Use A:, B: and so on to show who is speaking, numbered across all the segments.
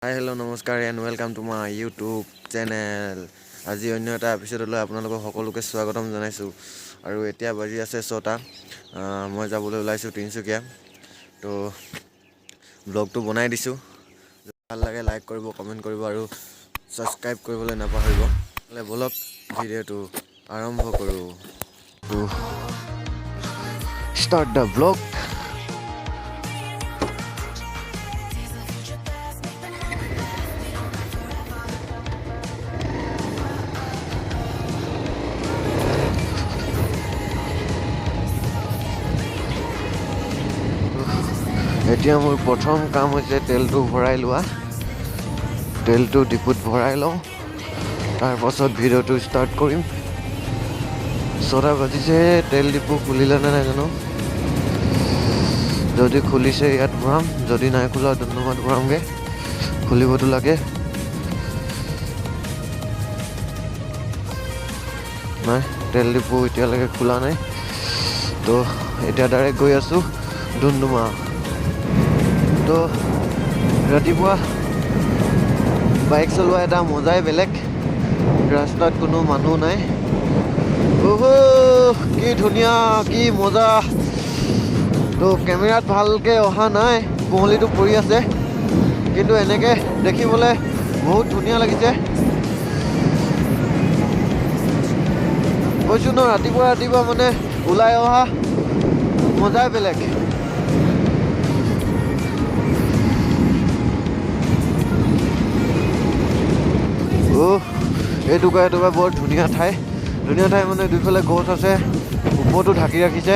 A: হাই, hello', নমস্কাৰ and welcome to my YouTube channel. আজি অন্য এটা এপিছ'ডলৈ আপোনালোকক সকলোকে স্বাগতম জনাইছোঁ। আৰু এতিয়া বাজি আছে 6টা। মই যাবলৈ ওলাইছোঁ তিনিচুকীয়া। তো ব্লগটো বনাই দিছোঁ। ভাল লাগে লাইক কৰিব, কমেণ্ট কৰিব আৰু ছাবস্ক্ৰাইব কৰিবলৈ নাপাহৰিব। নহ'লে ব'লক, ভিডিঅ'টো আৰম্ভ কৰোঁ। Start the blog. এতিয়া মোৰ প্ৰথম কাম হৈছে তেলটো ভৰাই লোৱা। তেলটো ডিপুত ভৰাই লওঁ, তাৰপাছত ভিডিঅ'টো ষ্টাৰ্ট কৰিম। 6টা বাজিছে। তেল ডিপু খুলিলে নে নাই জানো। যদি খুলিছে ইয়াত ভৰাম, যদি নাই খোলা ডুমডুমাত ভৰামগৈ। খুলিবতো লাগে। নাই, তেল ডিপু এতিয়ালৈকে খোলা নাই। তো এতিয়া ডাইৰেক্ট গৈ আছোঁ ডুমডুমা। তো ৰাতিপুৱা বাইক চলোৱা এটা মজাই বেলেগ। ৰাস্তাত কোনো মানুহ নাই। অহ, কি ধুনীয়া, কি মজা! তো কেমেৰাত ভালকৈ অহা নাই, কুঁৱলীটো পৰি আছে, কিন্তু এনেকৈ দেখিবলৈ বহুত ধুনীয়া লাগিছে। কৈছোঁ ন, ৰাতিপুৱা ৰাতিপুৱা মানে ওলাই অহা মজাই বেলেগ। অ' এইটুকুৰা এটুকুৰা বৰ ধুনীয়া ঠাই। ধুনীয়া ঠাই মানে দুইফালে গছ আছে, ওপৰতো ঢাকি ৰাখিছে।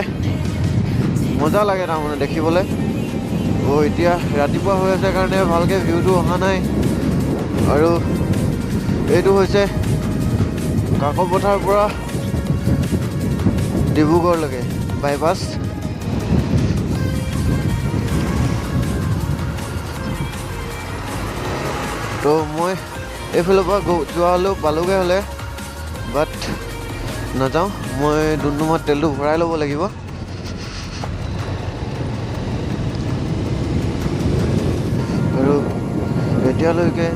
A: মজা লাগে তাৰমানে দেখিবলৈ। অ' এতিয়া ৰাতিপুৱা হৈ আছে কাৰণে ভালকৈ ভিউটো অহা নাই। আৰু এইটো হৈছে কাকপথাৰৰ পৰা ডিব্ৰুগড়লৈকে বাইপাছ। তো মই এইফালৰ পৰা যোৱা হ'লেও পালোগৈ হ'লে, বাট নাযাওঁ। মই ডুমডুমাত তেলটো ভৰাই ল'ব লাগিব। আৰু এতিয়ালৈকে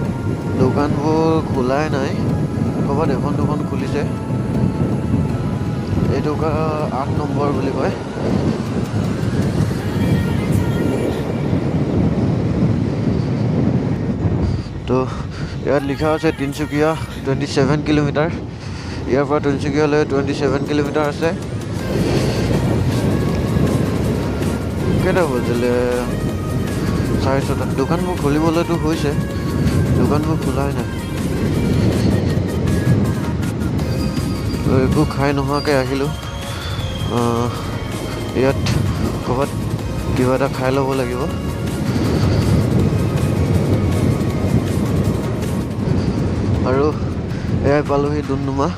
A: দোকানবোৰ খোলাই নাই। ক'ৰবাত এখন দুখন খুলিছে। এইটো 8 নম্বৰ বুলি কয়। তো ইয়াত লিখা আছে তিনিচুকীয়া 27 কিলোমিটাৰ। ইয়াৰ পৰা তিনিচুকীয়ালৈ 27 কিলোমিটাৰ আছে। কেইটা বাজিলে? 6:30। দোকানবোৰ খুলিবলৈতো হৈছে, দোকানবোৰ খোলাই নাই। তো একো খাই নোহোৱাকৈ আহিলোঁ। ইয়াত ক'ৰবাত কিবা এটা খাই ল'ব লাগিব। আৰু এয়াই পালোহি ডুমডুমা।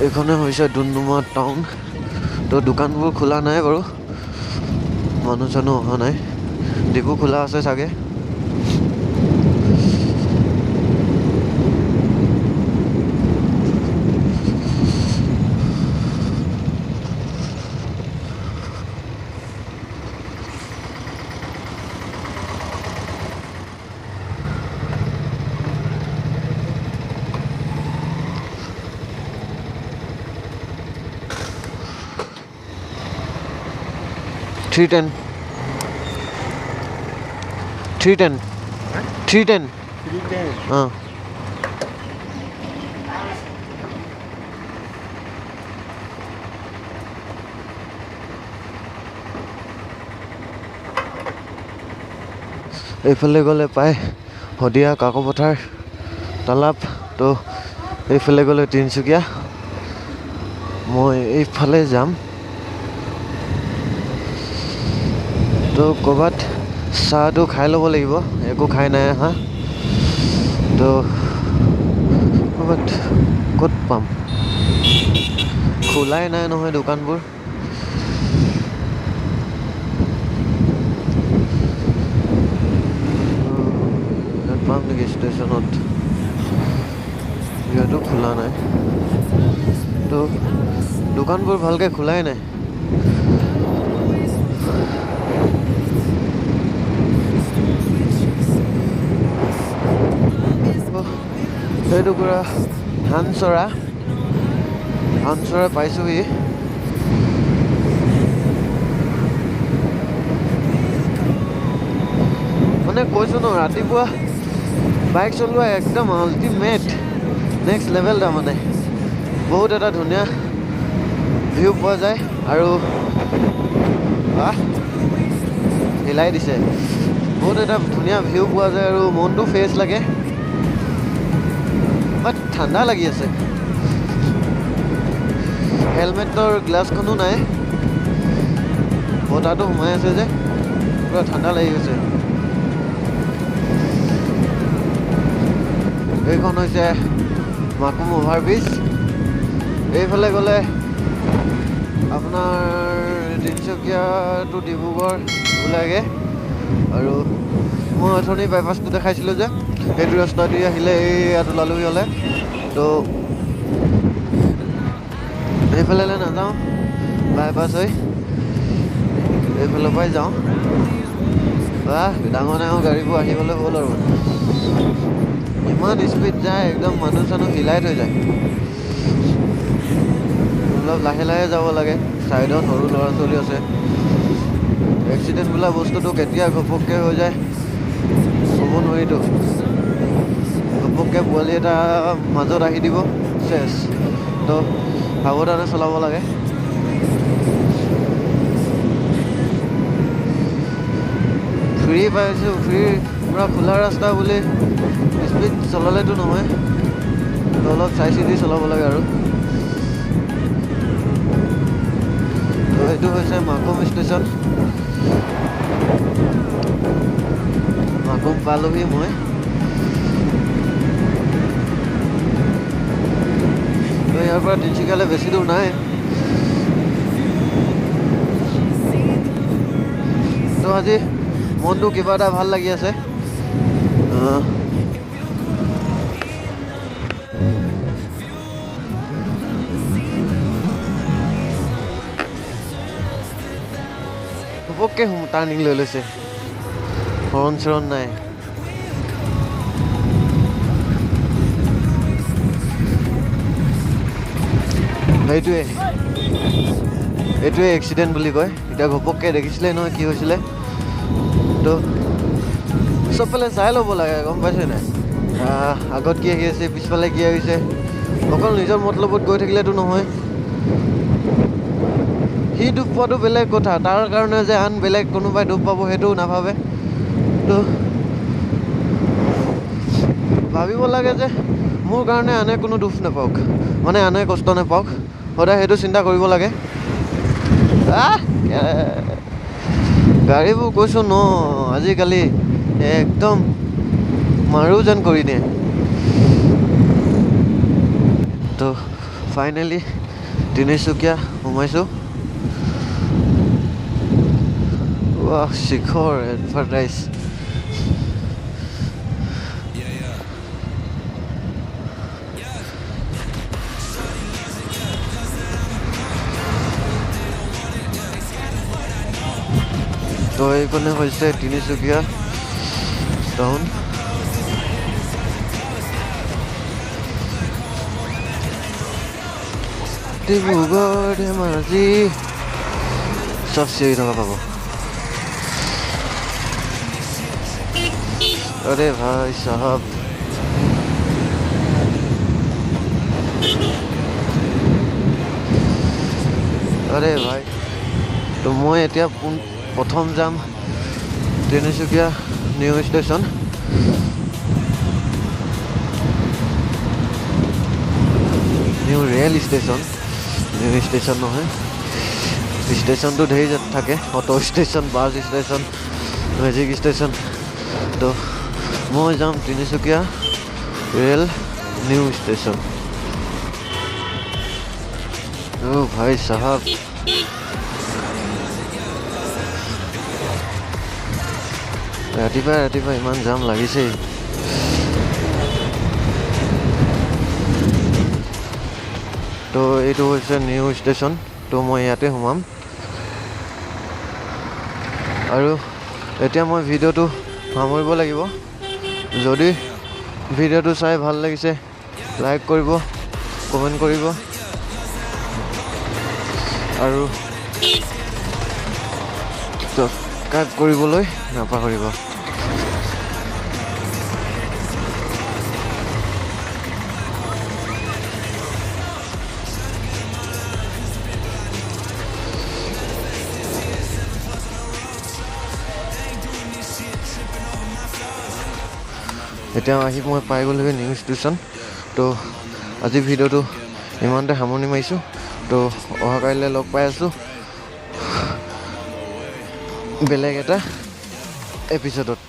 A: এইখনে হৈছে ডুমডুমা টাউন। তো দোকানবোৰ খোলা নাই বাৰু, মানুহ চানুহ অহা নাই। ডিপু খোলা আছে চাগে। 310, 310, 310।
B: 310.
A: অঁ। এইফালে গ'লে পায় শদিয়া, কাকপথাৰ, তালাপ। তো এইফালে গ'লে তিনিচুকীয়া। মই এইফালে যাম। তো ক'ৰবাত চাহটো খাই ল'ব লাগিব, একো খাই নাই অহা। তো ক'ৰবাত ক'ত পাম? খোলাই নাই নহয় দোকানবোৰ। ইয়াত পাম নেকি ষ্টেচনত? ইয়াতো খোলা নাই। তো দোকানবোৰ ভালকৈ খোলাই নাই। এইটুকুৰা ধানচৰা, ধানচৰা পাইছোঁহি। মানে কৈছোঁ ন, ৰাতিপুৱা বাইক চলোৱা একদম আল্টিমেট নেক্সট লেভেল, তাৰমানে বহুত এটা ধুনীয়া ভিউ পোৱা যায়। আৰু হিলাই দিছে, বহুত এটা ধুনীয়া ভিউ পোৱা যায় আৰু মনটো ফ্ৰেছ লাগে। বাট ঠাণ্ডা লাগি আছে, হেলমেটৰ গ্লাছখনো নাই, বতাহটো সোমাই আছে যে পূৰা ঠাণ্ডা লাগি গৈছে। এইখন হৈছে মাকুম অভাৰব্ৰিজ। এইফালে গ'লে আপোনাৰ তিনিচুকীয়া টু ডিব্ৰুগড় ওলাইগৈ। আৰু মই অথনি বাইপাছটো দেখাইছিলোঁ যে, সেইটো ৰাস্তা দি আহিলে এই ইয়াত ওলালোহি হ'লে। তো সেইফালে নাযাওঁ, বাইপাছ হৈ এইফালৰ পৰাই যাওঁ। বাহ, ডাঙৰ ডাঙৰ গাড়ীবোৰ আহিবলৈ হ'ল আৰু ইমান স্পীড যায়, একদম মানুহ চানুহ হিলাই থৈ যায়। অলপ লাহে লাহে যাব লাগে, ছাইডত সৰু ল'ৰা ছোৱালী আছে। এক্সিডেণ্ট বোলা বস্তুটো কেতিয়া ঘপককৈ হৈ যায় ক'ব নোৱাৰিতো। ঘপককৈ পোৱালি এটা মাজত আহি দিব, চেচ। তো সাৱধানে চলাব লাগে। ফ্ৰী পাইছোঁ, ফ্ৰী পূৰা খোলা ৰাস্তা বুলি স্পীড চলালেতো নহয়, তো অলপ চাই চিতি চলাব লাগে আৰু। তো এইটো হৈছে মাকুম ষ্টেচন। মাকুম পালোহি মই। তো ইয়াৰ পৰা তিনিচুকীয়ালৈ বেছি দূৰ নাই। তো আজি মনটো কিবা এটা ভাল লাগি আছে। ঘপককৈ টাৰ্ণিং লৈ লৈছে, হৰণ চৰণ নাই। সেইটোৱে এইটোৱে এক্সিডেণ্ট বুলি কয়। এতিয়া ঘপককৈ দেখিছিলে নহয় কি হৈছিলে। তো চবফালে চাই ল'ব লাগে, গম পাইছে নাই? আগত কি আহি আছে, পিছফালে কি আহিছে, অকল নিজৰ মতলবত গৈ থাকিলেতো নহয়। সি দুখ পোৱাটো বেলেগ কথা, তাৰ কাৰণে যে আন বেলেগ কোনোবাই দুখ পাব সেইটোও নাভাবে। তো ভাবিব লাগে যে মোৰ কাৰণে আনে কোনো দুখ নাপাওক, মানে আনে কষ্ট নাপাওক, সদায় সেইটো চিন্তা কৰিব লাগে। গাড়ীবোৰ কৈছোঁ ন, আজিকালি একদম মাৰো যেন কৰি দিয়ে। তো ফাইনেলি তিনিচুকীয়া সোমাইছোঁ। ৱাহ, শিখৰ এডভাৰটাইজ। তো এইখনে হৈছে তিনিচুকীয়া টাউন। ডিব্ৰুগড়, ধেমাজি চব চিঞৰি থকা পাব। আৰে ভাই চাহাব, আৰে ভাই। তো মই এতিয়া পোন প্ৰথম যাম Tinsukia new station. New rail station, new station নহয়, ষ্টেচনটো ধেৰ থাকে, auto station, bus station, magic station. তো মই যাম তিনিচুকীয়া ৰেল নিউ ষ্টেচন। অ' ভাই চাহাব, ৰাতিপুৱা ৰাতিপুৱা ইমান জাম লাগিছেই। তো এইটো হৈছে নিউ ষ্টেচন, তো মই ইয়াতে সোমাম। আৰু এতিয়া মই ভিডিঅ'টো সামৰিব লাগিব। যদি ভিডিঅ'টো চাই ভাল লাগিছে লাইক কৰিব, কমেণ্ট কৰিব আৰু ছাবস্ক্ৰাইব কৰিবলৈ নাপাহৰিব। এতিয়া আহি মই পাই গ'লোগৈ নিউ ষ্টেচন। তো আজি ভিডিঅ'টো ইমানতে সামৰণি মাৰিছোঁ। তো অহা কাইলৈ লগ পাই আছোঁ বেলেগ এটা এপিছ'ডত।